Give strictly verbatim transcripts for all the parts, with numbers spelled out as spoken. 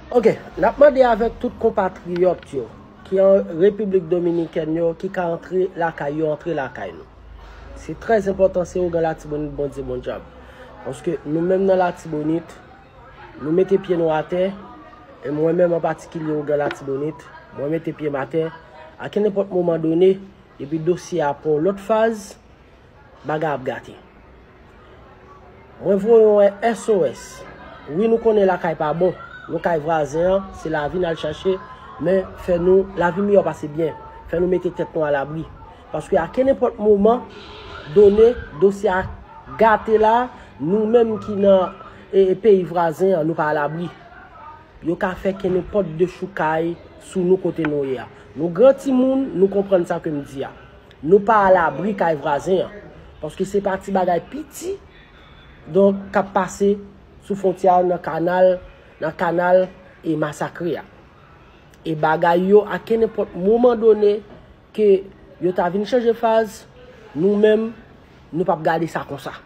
Ok, n ap mande avèk tout konpatriyòt yo ki an Repiblik Dominikèn yo, ki ka antre lakay yo, antre lakay nou. Se trè enpòtan, se ougan Latibonit, Bondye bon djab. Paske nou menm nan Latibonit, nou mete pye nou atè, e mwen menm an patikilye ougan Latibonit, mwen mete pye m atè, a kenenpòt moman done, depi dosye a pran yon lòt faz, bagay ap gate. Mwen voye yon S O S. Wi, nou konnen lakay pa bon. Nou kay vwazen an, se lavi n al chache, men fè nou lavi miyò pase byen. Fè nou mete tèt nou alabri. Paske a kenenpòt moman done, dosye a gate la, nou menm ki nan e, e, peyi vwazen an, nou pa alabri. Yo ka fè kenenpòt dechoukay sou nou kote nou ye a. Nou gran timoun, nou konprann sa ke m di a. Nou pa alabri kay vwazen an. Paske se pa ti bagay piti, donk, k ap pase sou fwontyè a nan kanal, nan kanal e Masakre a. E bagay yo, a kenenpòt moman done, ke yo ta vin chanje faz, nou menm, nou p ap gade sa konsa.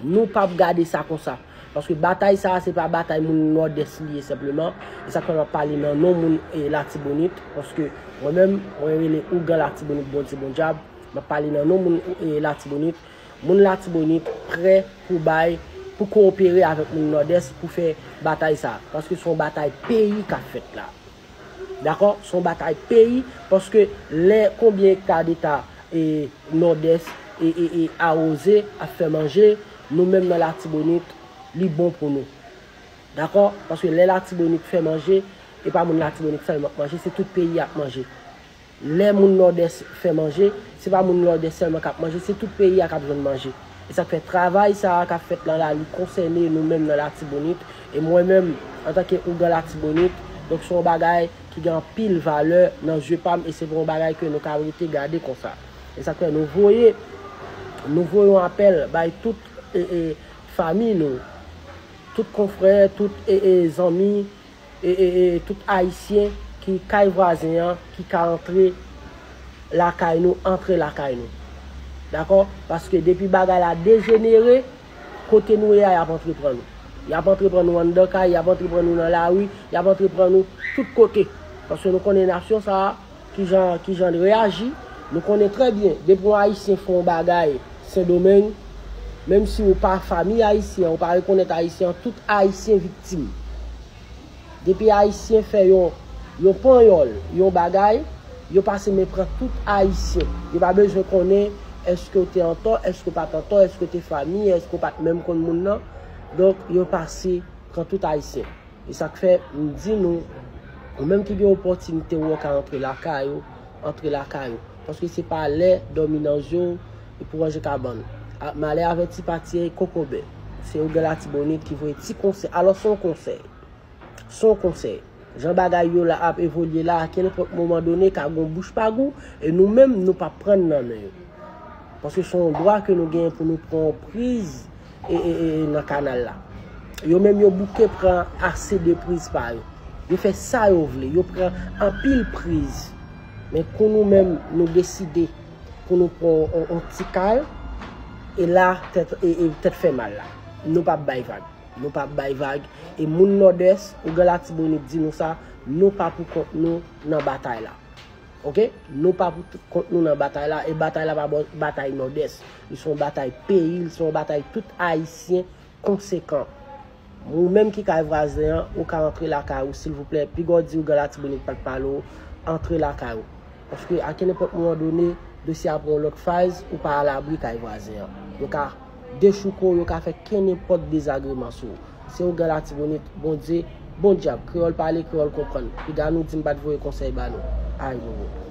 Nou p ap gade sa konsa. Paske batay sa a, se pa batay moun Nòdès li ye senpleman. E sa k fè m ap pale nan non moun e Latibonit. Paske mwen menm, mwen rele ougan Latibonit, Bondye bon djab. M ap pale nan non moun e Latibonit. Moun Latibonit prè pou bay, pou kowopere avèk moun Nòdès pou fè batay sa a. Paske se yon batay peyi k ap fèt la. Dakò? Se yon batay peyi, paske lè konbyen ekta deta e Nòdès e, e, e Awoze ap fè manje, nou menm nan Latibonit, li bon pou nou. Dakò? Paske lè Latibonit fè manje, e pa moun Latibonit sèlman k manje, se tout peyi a k manje. Lè moun Nòdès fè manje, se pa moun Nòdès sèlman k ap manje, se tout peyi a k ap jwenn manje. E sa k fè travay sa a k ap fèt nan lari konsène nou menm nan Latibonit. E mwen menm, antanke ougan Latibonit, donk se yon bagay ki gen anpil valè nan zye pa m e se pa yon bagay ke nou ka rete gade konsa. E sa k fè nou voye, nou voye yon apèl bay tout e, e, fanmi nou, tout konfrè, tout e, e, zanmi, e, e, e, tout Ayisyen ki kay vwazen an, ki ka antre lakay nou, antre lakay nou. Dakò? Paske depi bagay la dejenere, kote nou ye a, y ap antre pran nou. Y ap antre pran nou anndan kay, y ap antre pran nou nan lari, y ap antre pran nou tout kote. Paske nou konnen nasyon sa a, ki jan, ki jan l reyaji, nou konnen trè byen, depi yon Ayisyen fè yon bagay Sendomeng, menm si ou pa fanmi ayisyen, ou pa rekonèt ayisyen, tout Ayisyen viktim. Depi Ayisyen fè yon, yon panyòl, yon bagay, yo pase men pran tout Ayisyen. Yo pa bezwen konnen èske w te antò, èske w pa t antò, èske w te fanmi, èske w pa t menm konn moun nan. Donk, yo pase pran tout Ayisyen. E sa k fè m di nou, ou menm ki gen opòtinite ou ka antre lakay ou, antre lakay ou. Paske se pa lè dòmi nan zye w pou ranje kabann. A, malè avèti pa tiye kokobe. Se ougan Latibonit ki voye ti konsèy. Alò, se yon konsèy. Se yon konsèy. Jan bagay yo la ap evolye la, a kenenpòt moman done, ka gon bouch pa gou, e nou menm, nou p ap pran nan men yo. Paske se yon dwa ke nou genyen pou nou pran yon priz e, e, e, nan kanal la. Yo menm, yo bouke pran ase de priz pa yo. Yo fè sa yo vle. Yo pran anpil priz. Men kou nou menm, nou deside pou nou pran yon, yon ti kal, e la, tèt, e, e, tèt fè mal la. Nou p ap bay vag. Nou p ap bay vag. E moun Nòdès, ougan Latibonit di nou sa, nou pa pou kont nou nan batay la. Oke? Nou pa pou t-, kont nou nan batay la. E batay la pa bò-, batay Nòdès. Li se yon batay peyi, li se yon batay tout Ayisyen konsekan. Ou menm ki kay vwazen an, ou ka antre lakay ou, silvouplè. Piga w di ougan Latibonit pa t pale w, antre lakay ou. Paske a kenenpòt moman done, dosye a pran yon lòt faz, ou pa alabri kay vwazen an. Yo ka dechouke w, yo ka fè kenenpòt dezagreman sou ou. Se ougan Latibonit, Bondye, bon djab, kreyòl pale, kreyòl konprann. Piga nou di m pa t voye konsèy ba nou. Ay, bobo.